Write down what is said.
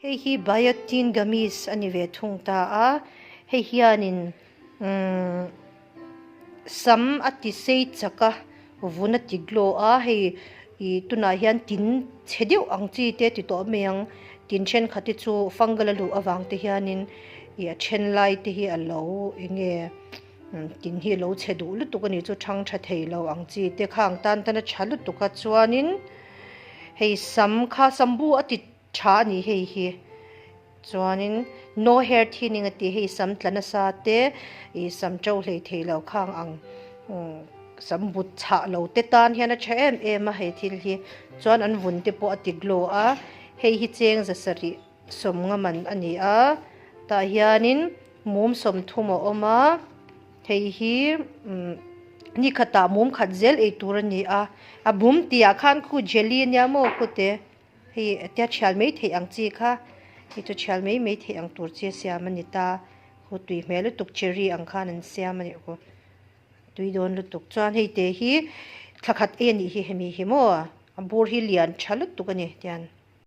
Hei hi Biotin Gummies a ni ve thung ta a, hei hianin umm sam a ti sei chak a, vun a ti glow a, hei ih tunah hian tin chhe deuh ang chi te ti tawh mai ang, tin thenkhat te chu fungal a luh avang te hianin ih a then lai te hi a lo eng nge tin hi a lo chhe duh lutuk a ni chu thang tha thei lo ang chi te khang tan tan a tha lutuk a chuanin hei sam kha sambu a ti Tha a ni hei hi. Chuanin no hair thinning a tih hei sam tla nasa te ih sam to hlei thei lo khang ang sam but chhah lo te tan hian a tha em em a hei thil hi. Chuan an vun te pawh a ti glow a, hei hi cheng za sarih sawm nga man a ni a, tah hianin mum 30 a awm a. Hei hi ni khatah mum khat zel ei tur a ni a, a bum tihah khan khu jelly a nia maw khute. Hei tia thial mai theih ang chi kha hei chu thial mai mai theih ang tur chi a siam a ni ta khu tui hmel lutuk cherry ang khan an siam a nih khu tui dawn lutuk chuan hei te hi thla khat ei a nih hi hemi hi maw a bur hi lian tha lutuk a ni tian.